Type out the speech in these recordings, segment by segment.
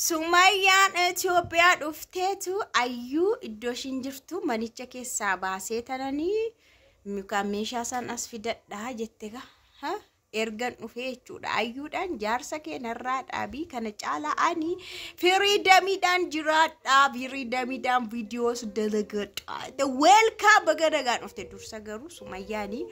Sumayyaan Itoophiyaa dhufteetu Ayyuu iddoo ishiin jirtu manicha keessaa baasee tananii mukaan meeshaa isaan as fidadhaa jette gaa. Ergan dhufee jechuudha. Ayyuudhaan jaarsa kee narraa dhaabii, kana caalaa ani freedomiidhaan jiraadhaa, freedomiidhaan viidiyoos dalagadhaa. Welcome, baga nagaan dhufte. Dursa garuu Sumayyaanii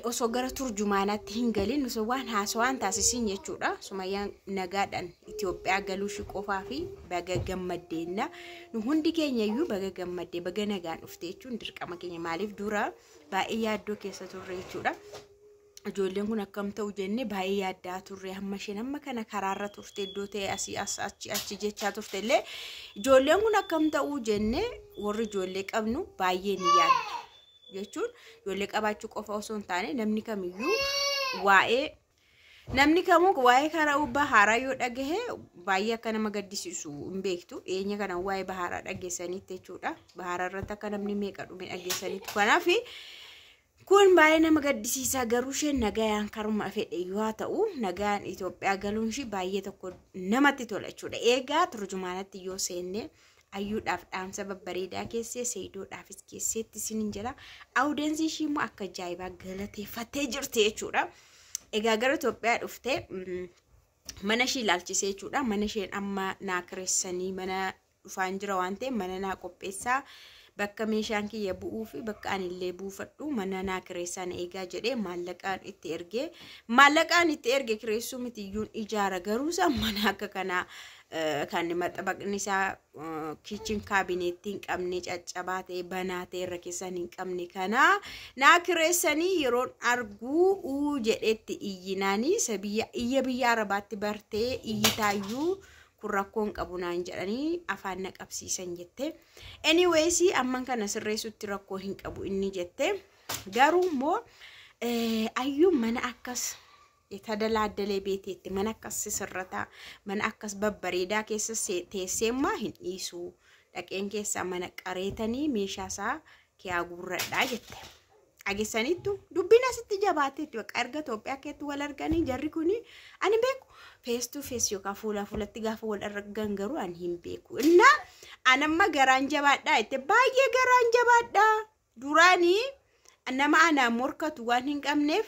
osoo gara turjumaanaatti hin galin, osoo waan haasawaan taasisin jechuudha. Sumayyaan nagaadhaan Itoophiyaa galuu ishii qofaa fi baga gammaddeenna. Nu hundi keenya iyyuu baga gammaddee, baga nagaan dhufte jechuun dirqama keenya. Maaliif, dura baay'ee yaaddoo keessa turre jechuudha. Ijoolleen kun akkam ta'u jennee baay'ee yaaddaa turre. Hamma isheen amma kana karaarra turte, iddoo ta'e asii as achi achi jechaa turte illee, ijoolleen kun akkam ta'u jennee warri ijoollee qabnu baay'ee ni yaadna. Jechuun ijoollee qabaachuu qofa osoo hin taane, namni kamuu waa'ee karaa baharaa yoo dhagahe baay'ee akka nama gaddisiisu hin beektu. Dhiyeenya kana waa'ee baharaa dhageessaniitti jechuudha. Baharaa irratti akka namni meeqa dhume dhageessaniitti. Kanaaf kun baay'ee nama gaddisiisa. Garuu isheen nagayaan karuma fedhe yoo haa ta'u, nagayaan Itoophiyaa galuun ishee baay'ee tokko namatti tola jechuudha. Egaa turjumaanatti yoo seenne, Ayyuudhaaf dhaamsa babbareedaa keessee, Seeyidoodhaafis keesseetti isiniin jira. Audience ishii immoo akka ajaa'ibaa galateeffattee jirti jechuudha. Egaa gara Itoophiyaa dhuftee mana ishii ilaalchisee jechuudha. Mana isheen amma naa kireessanii mana dhufaan jira waan ta'eef, mana naa qopheessaa, bakka meeshaan kiyya bu'uu fi bakka ani illee buufadhu mana naa kireessaa na eegaa jedhee maallaqaan itti ergee, maallaqaan itti erge kireessuu mitiyyuun ijaara. Garuu isaa mana akka kanaa kan maxxabaqni isaa kitchen cabinetti hin qabne, caccabaa ta'e, banaa ta'e, irra keessaan hin qabne kana naa kireessanii yeroon arguu uu jedhetti iyyinaanii isa biyya iyya biyya Arabaatti bartee iyyitaayyuu kun rakkoon qabu naan jedhanii afaan na qabsiisan jette. Anyways, amman kana sirreessutti rakkoo hin qabu inni jette. Garuu immoo Ayyuun mana akkas tadalaaddalee beeteetti, mana akkas sisirrataa, mana akkas babbareedaa keessa teesseemmaa hin dhiisu. Dhaqeen keessaa mana qareetanii meeshaa isaa kiyaa guurradhaa jette. Dhageessaniittu, dubbiin asitti jabaateetti. Bakka erga Itoophiyaa keessatti wal arganii jarri kuni ani beeku, face to face yookaan fuula fuulatti gaafa wal argan garuu ani hin beeku. Innaa anamma garaan jabaadhaa jette, baay'ee garaan jabaadhaa. Duraanii nama anaan morkatu waan hin qabneef,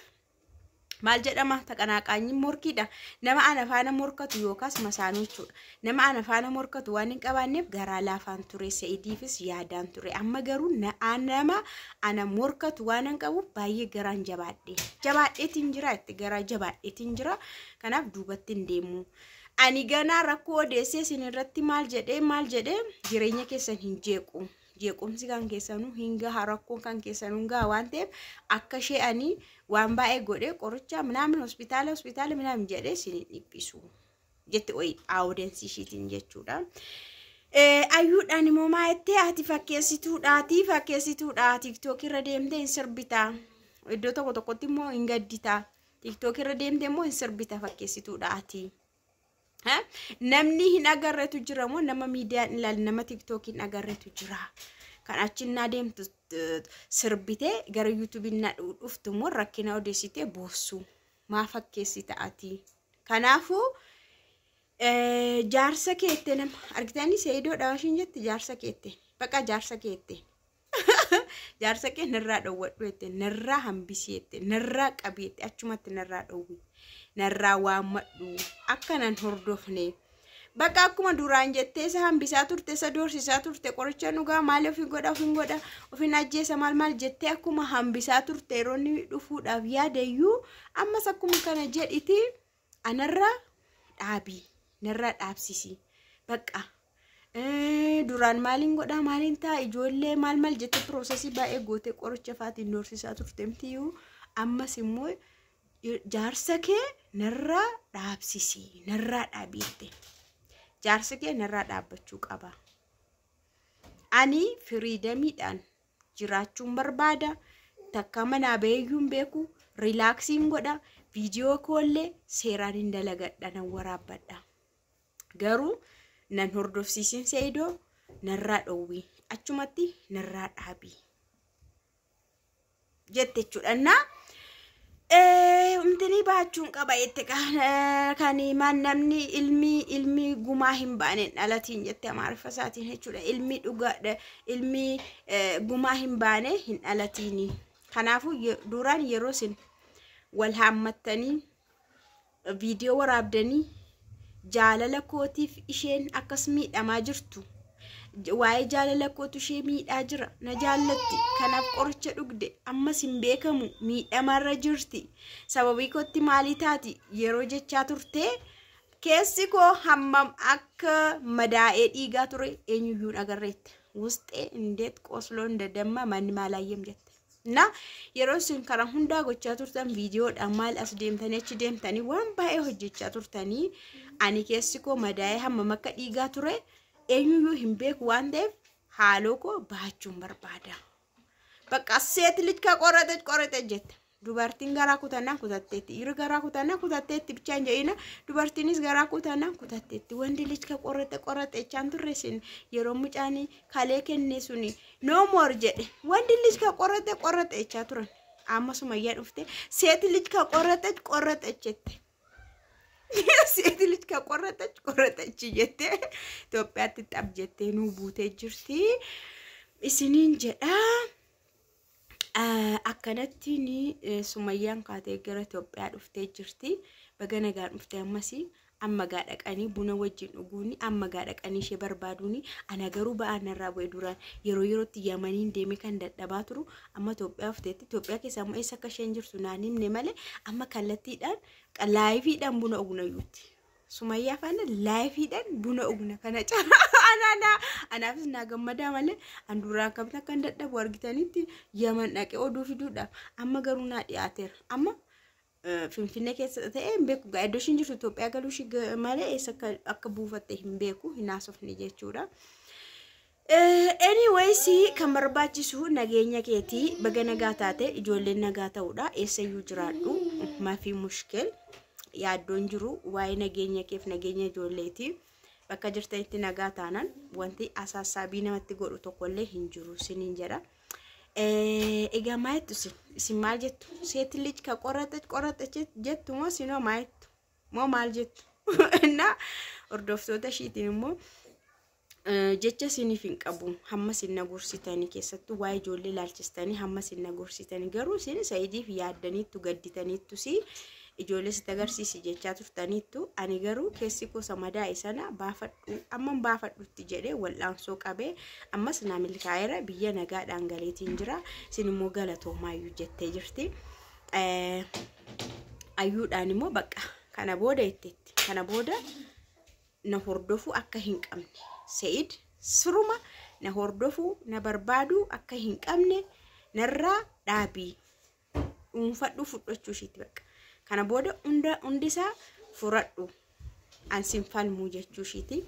maal jedhama, taqanaaqaanyi morkiidha. Nama ana faana morkatu yookaas masaanuu jechuudha. Nama ana faana morkatu waan hin qabaanneef garaa laafaan ture, Sa'idiifis yaadaan ture. Amma garuu nama ana morkatu waan hin qabuuf baay'ee garaan jabaadhe. Jabaadheetiin jira itti, garaa jabaadheetiin jira. Kanaaf duubatti hin deemu. Ani ganaa rakkoo odeessee isin irratti maal jedhee maal jedhee jireenya keessan hin jeequ. Jeequmsi kan keessanuu hin gaha, rakkoon kan keessanuu hin gaha waan ta'eef, akka ishee ani waan baay'ee godhee qoricha minaamin hospitaala hospitaala minaamin jedhee isin hin dhiphisu jette oyi audience ishiitiin jechuudha. Ayyuudhaan immoo maa jettee? Ati fakkeessituudhaati, fakkeessituudha, TikTok irra deemtee hin sirbita, iddoo tokko tokkotti immoo hin gaddita, TikTok irra deemtee immoo hin sirbita, fakkeessituudha ati. Namni hin agarreetu jira moo nama miidiyaan ilaalu, nama TikTokiin agarreetu jira? Kan achinnaa deemtu sirbitee gara YouTubeiin na dhuftu immoo rakkina odeessitee boossu. Maa fakkeessita ati? Kanaafuu jaarsa keette nama argitanii Seeyidoodha ishiin jette, jaarsa keette, baqa jaarsa keette. Jaarsa kee narraa dhowwadhu jette, narraa hambisi jette, narraa qabi jette, achumatti narraa dhowwi, narraa waammadhu, akka nan hordofne. Bakka akkuma duraan jettee isa hambisaa turte, isa doorsisaa turte, qoricha dhugaa maali ofiin godha, ofiin godha, ofiin ajjeesa, maal maal jettee akkuma hambisaa turte, yeroo inni dhufuudhaaf yaadayyuu ammas akkuma kana jedhiti anarraa dhaabii, narraa dhaabsisi. Bakka duraan maaliin godhaa, maaliin ta'a, ijoollee maal maal jettee process baay'ee gootee qoricha faatiin doorsisaa turte mitiyyuu, ammas immoo jaarsa kee narraa dhaabsisi, narraa dhaabii jette. Jaarsa kee narraa dhaabbachuu qaba. Ani freedomiidhaan jiraachuun barbaada. Takka manaa baheeyyuu hin beeku. Relaxiin godha. Viidiyoo koollee seeraan hin dalagadha, nan waraabbadha. Garuu nan hordofsiisin Seeyidoo, narraa dhowwi. Achumatti narraa dhaabii. Jette jechuudha. Innaa Umtinii baachuun qaba jette kan maal namni ilmi gumaa hin baane dhalatiin jette Amaariffa isaatiin jechuudha. Ilmi dhugaa ilmi gumaa hin baane hin dhalatiini. Kanaafuu duraan yeroo isin wal haammattanii viidiyoo waraabdanii jaalala kootiif isheen akkas miidhamaa jirtu. Waa'ee jaalala kootu ishee miidhaa jira, na jaallatti, kanaaf qoricha dhugde, ammas hin beekamu, miidhamarra jirti, sababii kootti maalii taati yeroo jechaa turte, keessi koo hammam akka madaa'ee dhiigaa ture eenyuyyuu agarreette. Wusxee indeet qosloo indadamma manni maalaayyem jette. Na yeroo isin karaa hundaa gochaa turtan, viidiyoodhaan maal as deemtanii achi deemtanii waan baay'ee hojjechaa turtanii, ani keessi koo madaa'ee hammam akka dhiigaa ture eenyuyyuu hin beeku waan ta'eef haaloo koo baachuun barbaada. Bakka seet lij ka qorate qorate jette. Dubartiin garaa kutannaa kutatteetti. Dhiirri garaa kutannaa kutatteetti bichaan jedhina. Dubartiinis garaa kutannaa kutatteetti. Wanti lij ka qorate qorate jechaan turre isin yeroo mucaan kalee kenne suni no more jedhe. Wanti lij ka qorate qorate jechaa turan. Amma Sumayyaa dhufte seet lij ka qorate qorate jette. Seet lij ka qorate qorate jettee Itoophiyaatti xab jettee nuu buutee jirti. Isiniin jedhaa. Akkanatti ni Sumayyaan kaatee gara Itoophiyaa dhuftee jirti. Baga nagaan dhuftee. Ammasii amma gaa dhaqanii buna wajjin dhuguuni, amma gaa dhaqanii ishee barbaaduuni, ana garuu ba'aan narraa bu'e. Duraan yeroo yerootti Yamaniin deemee kan dadhabaa turu amma Itoophiyaa dhufteetti. Itoophiyaa keessa ammoo eessa akka isheen jirtu naan himne malee amma kallattiidhaan liveiidhaan buna dhugnayyuutti. Sumayyaa faana liveiidhaan buna dhugna, kana caalaa anaafis naa gammadaa malee an duraan akkamitti akka hin dadhabu argitanitti Yaman dhaqee oduu fiduudhaaf. Amma garuu naa dhiyaateera. Amma Finfinnee keessa ta'ee hin beeku, iddoo ishiin jirtu Itoophiyaa galuu ishii malee eessa akka buufatte hin beeku, hin haasofne jechuudha. Anyways, kan barbaachisu nageenya keetii, baga nagaa taate, ijoolleen nagaa ta'uudha, eessayyuu jiraadhu mafii mushkil, yaaddoon jiru waa'ee nageenya keef nageenya ijoolleeti. Bakka jirtanitti nagaa taanan wanti asaassaabii namatti godhu tokkollee hin jiru siniin jedha. Egaa maal jettu isin? Isin maal jettu? Seet lij ka qorate qorate jettu moo sinoo maal jettu? Moo maal jettu? Innaa hordoftoota ishiitiin immoo jecha isiniif hin qabu, hamma isin na gorsitanii, keessattuu waa'ee ijoollee ilaalchistanii hamma isin na gorsitanii, garuu isin Sa'idiif yaaddaniittu, gadditaniittu, si ijoollee sitti agarsiisi jechaa turtaniittu. Ani garuu keessi gosa madaa'e sana baafadhu amman baafadhutti jedhee wal'aansoo qabee ammas naa milkaa'eera, biyya nagaadhaan galeetiin jira, isin immoo galatoomaayyu jettee jirti. Ayyuudhaan immoo bakka kana booda jetteetti, kana booda na hordofuu akka hin qabne, Se'id siruma na hordofuu na barbaaduu akka hin qabne narraa dhaabii dhuunfadhuu fudhachuu ishiitti, bakka kana booda hunda hundisaa furadhu, ansin falmuu jechuu ishiiti.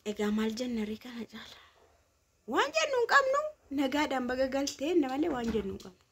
Egaa maal jenna ree? Kana caala waan jennu hin qabnu. Nagaadhaan baga galtee malee waan jennu hin qabnu.